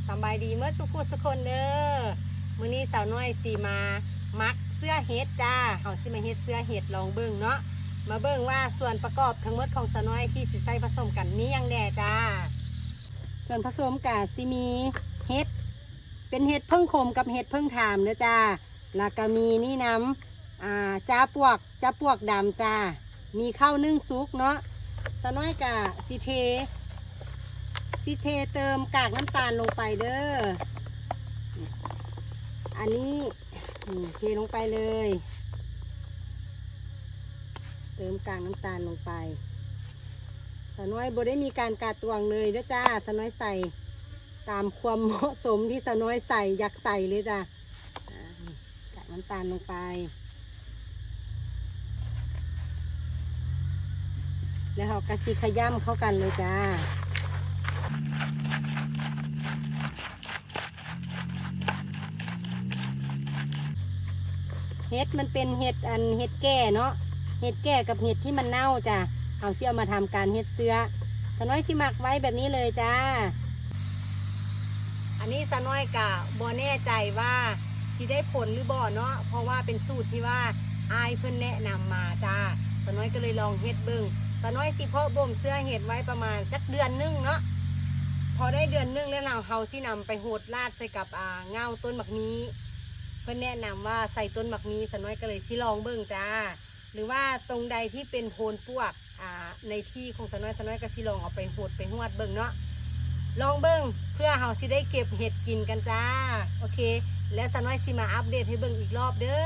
ສະບາຍດີເໝິດສູ່ຜູ້ສູ່ຄົນເດີ. ມື້ນີ້ສາວນ້ອຍຊິມາໝັກເຊື້ອເຫັດຈ້າ. ເຮົາຊິມາເຮັດເຊື້ອເຫັດລອງເບິ່ງເນາະ. ມາເບິ່ງວ່າສ່ວນປະກອບທັງໝົດຂອງສາວນ້ອຍທີ່ຊິໃຊ້ປະສົມກັນມີຫຍັງແດ່ຈ້າ. ສ່ວນປະສົມກະຊິມີເຫັດ ເປັນເຫັດເຜິ້ງຂົມກັບເຫັດເຜິ້ງຖາມເດີຈ້າ. ແລ້ວກະມີນີ້ນຳ ອ່າ ຈາປວກ ຈາປວກດຳຈ້າ. ມີເຂົ້າໜຶ່ງສຸກເນາະ. ສາວນ້ອຍກະຊິເທ ຊິເທເຕີມກາກນ້ຳຕານລົງໄປເດີ. ອັນນີ້ ນີ້ ເທລົງໄປເລີຍ. ເຕີມກາກນ້ຳຕານລົງໄປ. ສາວນ້ອຍບໍ່ໄດ້ມີການກະຕວງເລີຍເດີຈ້າ. ສາວນ້ອຍໃສ່ຕາມຄວາມເໝາະສົມທີ່ສາວນ້ອຍໃສ່ ຢາກໃສ່ເລີຍຈ້າ. ອ່າ ກາກນ້ຳຕານລົງໄປ ແລ້ວເຮົາກະຊິຂະຫຍ້ຳເຂົ້າກັນເລີຍຈ້າ. ເຫັດມັນເປັນເຫັດ ອັນ ເຫັດແກ່ເນາະ. ເຫັດແກ່ກັບເຫັດທີ່ມັນເນົ່າຈ້າ. ເຮົາຊິເອົາມາທຳການເຮັດເຊື້ອ. ສາວນ້ອຍຊິໝັກໄວ້ແບບນີ້ເລີຍຈ້າ. ອັນນີ້ສາວນ້ອຍກະບໍ່ແນ່ໃຈວ່າຊິໄດ້ຜົນຫຼືບໍ່ເນາະ ເພາະວ່າເປັນສູດທີ່ວ່າອ້າຍເພິ່ນແນະນຳມາຈ້າ. ສາວນ້ອຍກະເລີຍລອງເຮັດເບິ່ງ. ສາວນ້ອຍຊິເພາະບົ່ມເຊື້ອເຫັດໄວ້ປະມານຈັກເດືອນໜຶ່ງເນາະ. ພໍໄດ້ເດືອນໜຶ່ງແລ້ວ ເຮົາຊິນຳໄປຫົດລາດໃສ່ກັບ ອ່າ ເຫງົ້າຕົ້ນໝາກມີ້. ເພິ່ນແນະນຳວ່າໃສ່ຕົ້ນໝາກມີ້ ສາວນ້ອຍກະເລີຍຊິລອງເບິ່ງຈ້າ. ຫຼືວ່າຕົງໃດທີ່ເປັນໂພນປວກ ອ່າ ໃນທີ່ຂອງສາວນ້ອຍ ສາວນ້ອຍກະຊິລອງເອົາໄປຫົດໄປຫວດເບິ່ງເນາະ. ລອງເບິ່ງ ເພື່ອເຮົາຊິໄດ້ເກັບເຫັດກິນກັນຈ້າ. ໂອເຄ ແລ້ວສາວນ້ອຍຊິມາອັບເດດໃຫ້ເບິ່ງອີກລອບເດີ.